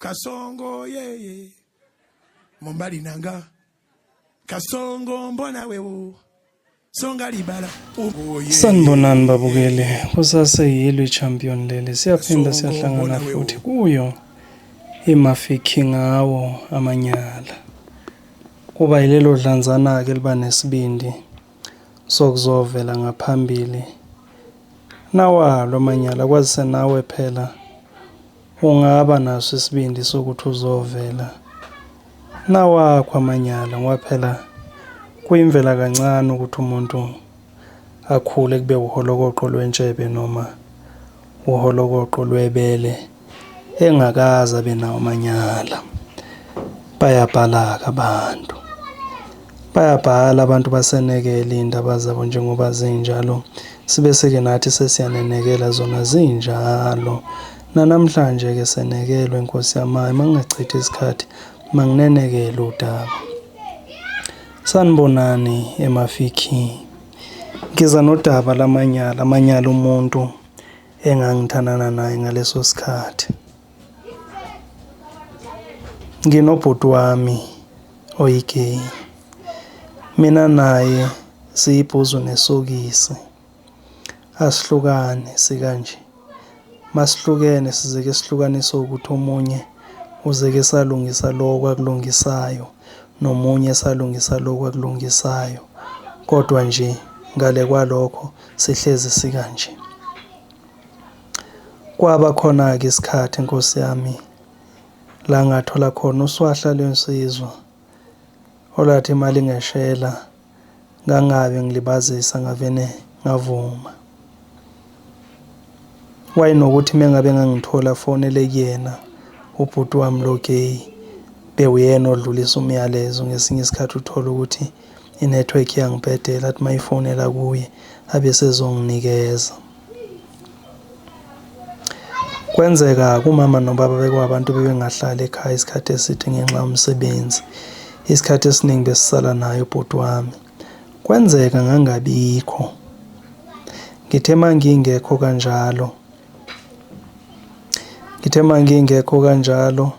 Kasongo yeye mobali na nga Kasongo mbona wewo songa libala oye. Sanibonani babukeli, kusase yilo i-champion leli. Siyaphinda siyahlangana futhi kuyo iMafiki ngawo amanyala. Kuba yilelo dlanzana-ke liba nesibindi sokuzovela ngaphambili nawalo amanyala kwazise nawe phela ungaba naso isibindi sokuthi uzovela nawakho amanyala ngoba phela kuyimvela kancane ukuthi umuntu akhule kube uholokoqo lwentshebe noma uholokoqo lwebele engakaze abe nawo amanyala. Bayabhala-ke abantu. Bayabhala abantu basenekele iy'ndaba zabo njengoba zinjalo. Sibe seke nathi sesiyanenekela zona zinjalo. Nanamhlanje-ke senekelwe Nkosi yami, mangingachithi isikhathi manginenekele udaba. Sanibonani emafikhi. Ngiza nodaba lamanyala, amanyala umuntu engangithandana naye ngaleso sikhathi. Nginobhuti wami oyi-gay. Mina naye siyibhuzu nesokisi. Asihlukani sikanje. Masihlukene sizeke sihlukaniswe ukuthi omunye uzeke salungisa lokho akulungisayo nomunye salungisa lokho akulungisayo. Kodwa nje ngale kwalokho sihlezi sikanje. Kwaba khona-ke isikhathi Nkosi yami la ngathola khona uswahla lwensizwa olathi imali ingeshela ngangabe ngilibazisa ngavene ngavuma. Wayenokuthi mengabe ngangithola fonele kuyena ubhuti wami lo gay bewuyena odlulisa umyalezo ngesinye isikhathi uthole ukuthi i-network iyangibhedela athi mayifonela kuye abe sezonginikeza. Kwenzeka kumama nobaba bekwabantu bebengahlali ekhaya isikhathi eside ngenxa yomsebenzi. Isikhathi esiningi besisala naye ubhuti wami. Kwenzeka ngangabikho. Ngithe mangingekho kanjalo, ngithe mangingekho kanjalo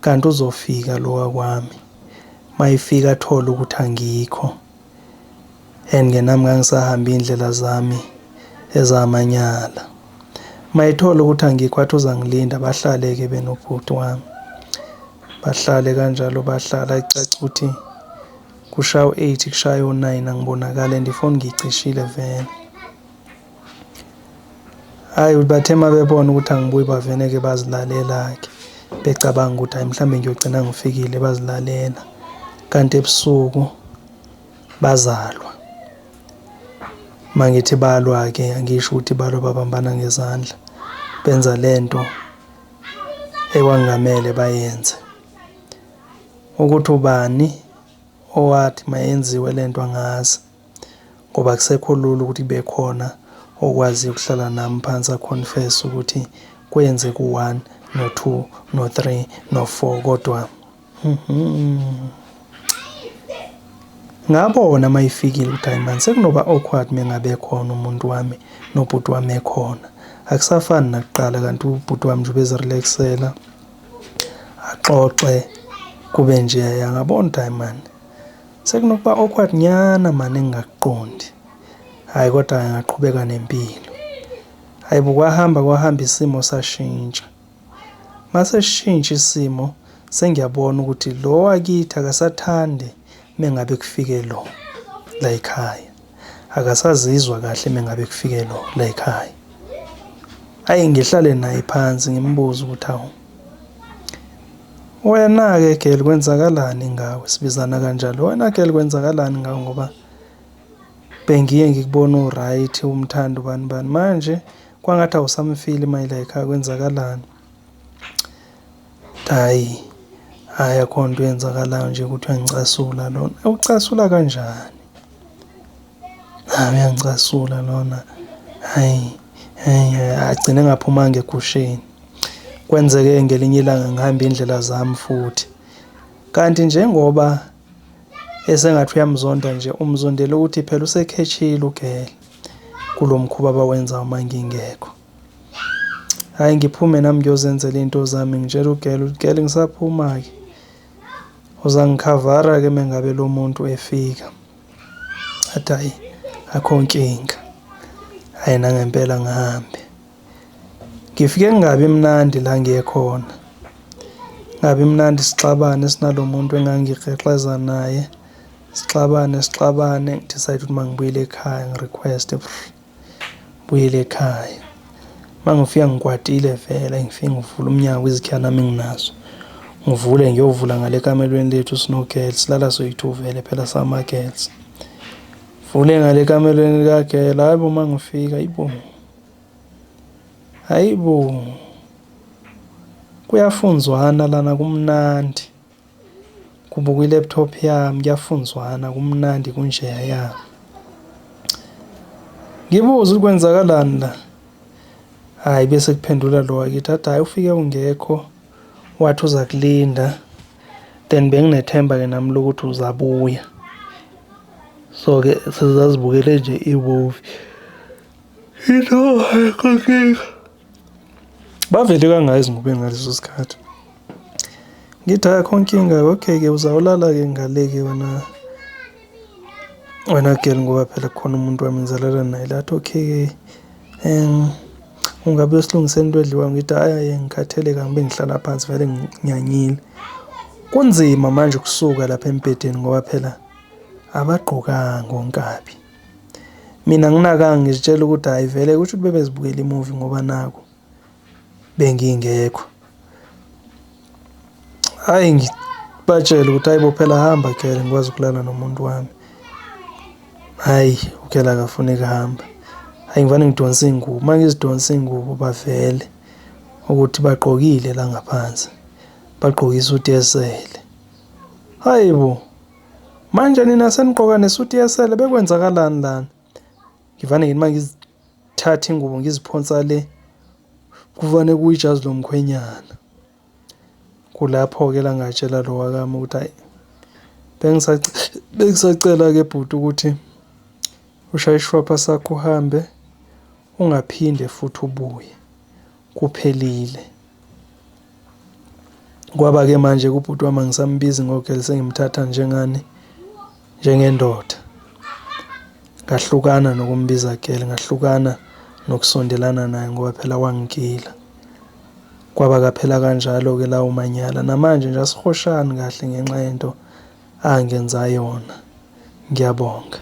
kanti uzofika lo wakwami. Mayefika athole ukuthi angikho and ke nami ngangisahamba iy'ndlela zami ezamanyala. Mayethola ukuthi angikho athi uzangilinda bahlale-ke benobhuti wami. Bahlale kanjalo bahlala kucace ukuthi kushaya u-eight kushaya o-nine angibonakali and ifoni ngiyicishile vele. Hhayi bathe uma bebona ukuthi angibuyi bavele-ke bazilalela-ke becabanga ukuthi hhayi mhlawumbe ngiyogcina ngifikile bazilalela. Kanti ebusuku bazalwa. Uma ngithi balwa-ke angisho ukuthi balwa babambana ngezandla, benza le nto ekwakungamele bayenze. Ukuthi ubani owathi mayenziwe le nto angazi. Ngoba akusekho lula ukuthi kube khona okwaziyo ukuhlala nami phansi a-confess ukuthi kwenzeka u-one no-two no-three no-four kodwa ngabona uma ifikile ukuthi hayi mani sekunoba awkward mengabe khona umuntu wami nobhuti wami ekhona. Akusafani nakuqala kanti ubhuti wami nje ubezi-relax-ela axoxe kube njeya. Ngabona ukuthi hayi mani sekunokuba awkward nyana mani engingakuqondi. Hhayi kodwa ngaqhubeka nempilo. Hhayi bo kwahamba kwahamba isimo sashintsha. Mase sishintsha isimo sengiyabona ukuthi lo wakithi akasathandi mengabe kufike lo la ekhaya. Akasazizwa kahle mengabe kufike lo la ekhaya. Ayi ngihlale naye phansi ngimbuze ukuthi hawu wena-ke girl kwenzakalani ngawe? Sibizana kanjalo. Wena girl kwenzakalani ngawe ngoba bengiye ngikubona u-right umthanda ubani bani manje kwangathi awusamfili mayila ekhaya kwenzakalani? Hhayi, hhayi akho nto eyenzakalayo nje ukuthi uyangicasula lona. Ucasula kanjani? Hhayi uyangicasula lona, hhayi, hhayi agcine engaphumanga egusheni. Kwenzeke ngelinye ilanga ngihamba iy'ndlela zami futhi, kanti njengoba esengathi uyamzonda nje umzondela ukuthi phela usekheshile ugele kulo mkhuba abawenzayo uma ngingekho. Hhayi ngiphume nami ngiyozenzela iy'nto zami ngitshela u-girl ukuthi girl ngisaphuma-ke, uzangikhavara-ke uma ngabe lo muntu efika. Athi hhayi akho nkinga, hhayi nangempela ngihambe. Ngifike kungabi mnandi la ngiye khona, kungabi mnandi sixabane sinalo muntu engangikrexeza naye, sixabane sixabane ngi-decide ukuthi mangibuyele ekhaya ngi-request-e buyele ekhaya. Uma ngifika ngikwatile vele ngifike ngivule umnyango izikhiya nami nginazo. Ngivule ngiyovula ngale kamelweni lethu sino-girl, silala soyi-two vele phela sama-girls. Vule ngale kamelweni lika-girl, hhayi bo uma ngifika hayibo, hayibo kuyafunzwana lana kumnandi. Kubuka i-laptop yami kuyafunzwana kumnandi kunjeyaya. Ngibuze ukuthi kwenzakalani la. Hhayi bese kuphendula lo wakithi athi hhayi ufike ungekho wathi uza kulinda then benginethemba-ke nami lokuthi uzabuya. So-ke sizazibukele nje i-movie. Into ayikho inkinga. Bavele kangaka ezingubeni ngaleso sikhathi. Ngithi hhayi akho nkinga, okay-ke uzawulala-ke ngale-ke wena wena girl ngoba phela kukhona umuntu wami ngizalala naye la. Athi okay-ke ungabe usilungisela into edliwayo. Ngithi hhayi hhayi ngikhathele kabi bengihlala phansi vele nginyanyile. Kunzima manje ukusuka lapha embhedeni ngoba phela abagqokanga onkabi. Mina anginakanga ngizitshela ukuthi hhayi vele kusho ukuthi bebezibukela imuvi ngoba naku bengingekho. Hhayi ngibatshele ukuthi hhayi bo phela hamba girl ngikwazi ukulala nomuntu wami. Hhayi u-girl akafuni kuhamba. Hhayi ngivane ngidonse iy'ngubo, uma ngizidonsa iy'ngubo bavele ukuthi bagqokile la ngaphansi, bagqoke isuti yesele. Hhayi bo! Manje nina senigqoka nesuti yesele bekwenzakalani lana? Ngivane ngithi uma ngizithatha ingubo ngiziphonsa le, kuvane kuyijazi lomkhwenyana. Kulapho-ke la ngatshela lo wakami ukuthi hhayi bengisacela-ke bhuti ukuthi ushaye isishwapha sakho uhambe, ungaphinde futhi ubuye, kuphelile. Kwaba-ke manje kubhuti wami angisambizi ngo-girl sengimthatha njengani, njengendoda. Ngahlukana nokumbiza girl, ngahlukana nokusondelana naye ngoba phela wangigila. Kwaba kaphela kanjalo-ke lawo manyala. Namanje nje asihoshani kahle ngenxa yento angenza yona. Ngiyabonga.